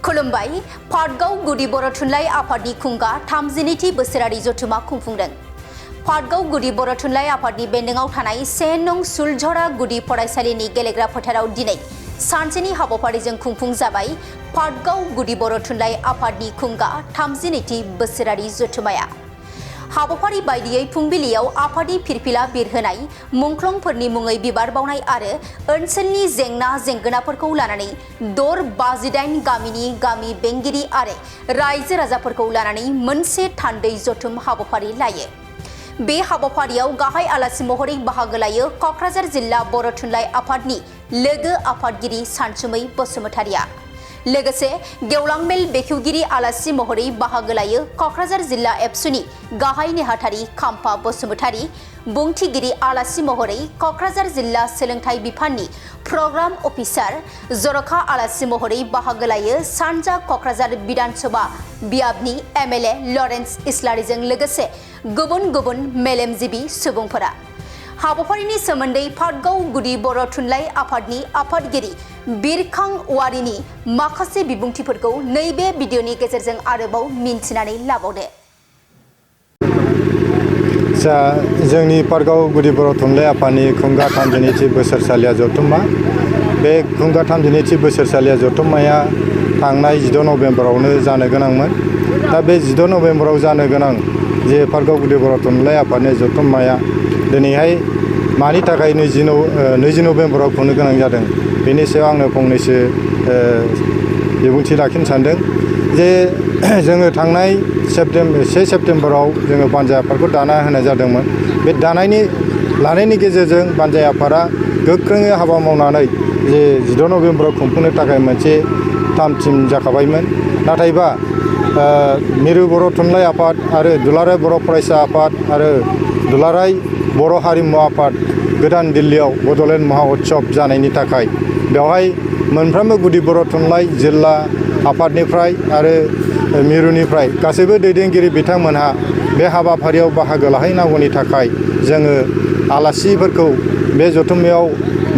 खुलुमबाय पाटगाव गुदि बर' थुनलाइ आफादनि खुंगा 32थि बोसोरारि जथुमा खुंफुंदों। पाटगाव गुदि बर' थुनलाइ आफादनि बेन्दोंआव थानाय 1 नं सुलझरा गुदि फरायसालिनि गेलेग्रा फोथाराव दिनै सानसेनि हाबाफारिजों खुंफुंजाबाय पाटगाव गुदि बर' थुनलाइ आफादनि खुंगा 32थि बोसोरारि जथुमाया। हाबाफारि बायदियै फुंबिलियाव आफादनि फिरफिला बिरहोनाय, मुंख्लंफोरनि मुङै बिबार बावनाय आरो ओनसोलनि जेंना जेंगोनाफोरखौ लानानै दर 58 गामिनि गामि बेंगिरि आरो रायजो राजाफोरखौ लानानै मोनसे थान्दै जथुम हाबाफारि लायो। बे हाबाफारियाव गाहाय आलासि महरै बाहागो लायो क'क्राझार जिल्ला बर' थुनलाइ आफादनि लोगो आफादगिरि सानसुमै बसुमतारिया। लोगोसे गेवलां मेल बेखेवगिरि आलासि महरै बाहागो लायो क'क्राझार जिल्ला एबसुनि गाहाय नेहाथारि खाम्फा बसुमतारि, बुंथिगिरि आलासि महरै क'क्राझार जिल्ला सोलोंथाइ बिफाननि प्रग्राम अफिसार, जर'खा आलासि महरै बाहागो लायो सानजा क'क्राझार बिधान सभा बियाबनि एमएलए लरेन्स इस्लारिजों लोगोसे गुबुन गुबुन मेलेमजिबि सुबुंफोरा। हाबाफारिनि सोमोन्दै पाटगाव गुदि बर' थुनलाइ आफादनि आफादगिरि बिरखां औवारिनि माखासे बिबुंथिफोरखौ नैबे भिडिअनि गेजेरजों आरोबाव मिन्थिनानै लाबावदो। जोंनि पाटगाव गुदि बर' थुनलाइ आफादनि खुंगा 32थि बोसोरसालिया जथुमा। बे खुंगा 32थि बोसोरसालिया जथुम्माया थांनाय 16 नभेम्बरावनो जानो गोनांमोन। दा बे 16 नभेम्बराव जानो गोनां जे पाटगाव गुदि बर' थुनलाइ आफादनि जथुम्माया दिनैहाय मानि थाखाय 20 नभेम्बराव खुंनो गोनां जादों, बेनि सायाव आङो फंनैसो बिबुंथि लाखिनो सानदों। जे जोङो थांनाय 1 सेप्तेम्बराव जोङो बानजाय आफादखौ दाना होनाय जादोंमोन। बे लानायनि गेजेरजों बानजाय आफादा गोख्रोङै हाबा मावनानै जे 16 नभेम्बराव खुंफुंनो थाखाय मोनसे थाम थिम जाखाबायमोन। नाथायबा मिरु बर' थुनलाइ आफाद आरो दुलाराय बर' फरायसा आफाद आरो दुलाराय बर' हारिमु आफाद गोदान दिल्लीयाव बड'लेण्ड महा उत्सव जानायनि थाखाय बेवहाय मोनफ्रोमबो गुदि बर' थुनलाइ जिल्ला आफादनिफ्राय आरो मिरुनिफ्राय गासैबो दैदेनगिरि बिथांमोनहा बे हाबाफारियाव बाहागो लाहैनांगौनि थाखाय जोङो आलासिफोरखौ बे जथुम्मायाव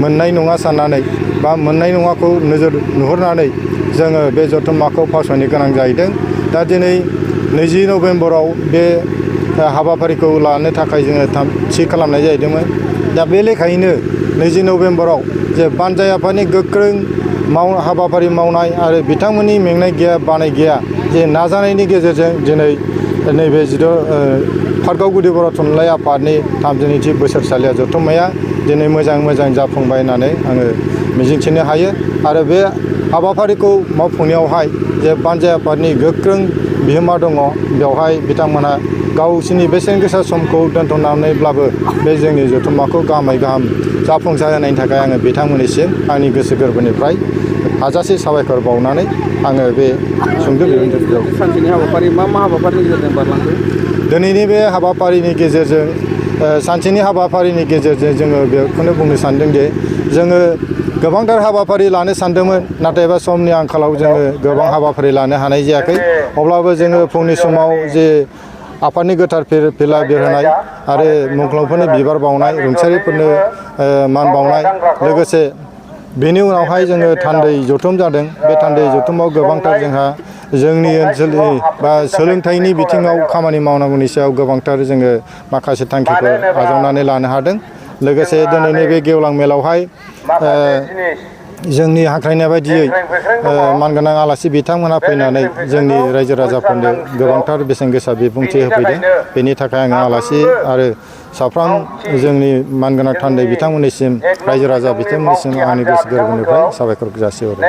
मोननाय नङा साननानै बा मोननाय नङाखौ नोजोर नुहुरनानै जोङो बे जथुम्माखौ फावसयनो गोनां जाहैदों। दा दिनै 20 नभेम्बराव बे हाबाफारिखौ लानो थाखाय जोङो थि खालामनाय जाहैदोंमोन। दा बे लेखायैनो 20 नभेम्बराव जे बानजाय आफादनि गोख्रों हाबाफारि मावनाय आरो बिथांमोननि मेंनाय गैया बानाय गैया जे नाजानायनि गेजेरजों दिनै नैबे पाटगाव गुदि बर' थुनलाइ आफादनि 32थि बोसोरसालिया जथुम्माया दिनै मोजां जाफुंबाय होननानै आङो मिजिंथिनो हायो। आरो बे हाबाफारिखौ मावफुंनायावहाय जे बानजाय आफादनि गोख्रों बिहोमा दङ, बेवहाय बिथांमोनहा गावसोरनि बेसेन गोसा समखौ दोनथ'नानैब्लाबो बे जोंनि जथुम्माखौ गाहामै गाहाम जाफुंसार होनायनि थाखाय आङो बिथांमोननिसिम आंनि गोसो गोरबोनिफ्राय हाजासे साबायखर बावनानै आङो बे सुंद' बिबुंथिखौ सानसेनि हाबाफारि मा हाबाफारिनि गेजेरजों बारलांखो? दिनैनि बे हाबाफारिनि गेजेरजों सानसेनि हाबाफारिनि गेजेरजों जोङो बेखौनो बुंनो सानदों जे जोङो गोबांथार हाबाफारि लानो सानदोंमोन, नाथायबा समनि आंखालाव जोङो गोबां हाबाफारि लानो हानाय जायाखै। अब्लाबो जोङो फुंनि समाव जे आफादनि गोथार फिरफिला बिरहोनाय आरो मुंख्लंफोरनो बिबार बावनाय, रुंसारिफोरनो मान बावनाय, लोगोसे बेनि उनावहाय जोङो थान्दै जथुम जादों। बे थान्दै जथुमाव गोबांथार जोंहा जोंनि ओनसोलनि बा सोलोंथाइनि बिथिङाव खामानि मावनांगौनि सायाव गोबांथार जोङो माखासे थांखिफोर आजावनानै लानो हादों। लोगोसे दिनैनि बे गेवलां मेलावहाय जोंनि हांख्रायनाय बायदियै मानगोनां आलासि बिथांमोनहा फैनानै जोंनि रायजो राजाफोरनो गोबांथार बेसेन गोसा बिबुंथि होफैदों। बेनि थाखाय आङो आलासि आरो साफ्रोम जोंनि मानगोनां थान्दै बिथांमोननिसिम, रायजो राजा बिथांमोननिसिम आंनि गोसो गोरबोनिफ्राय साबायखर जासिहरो।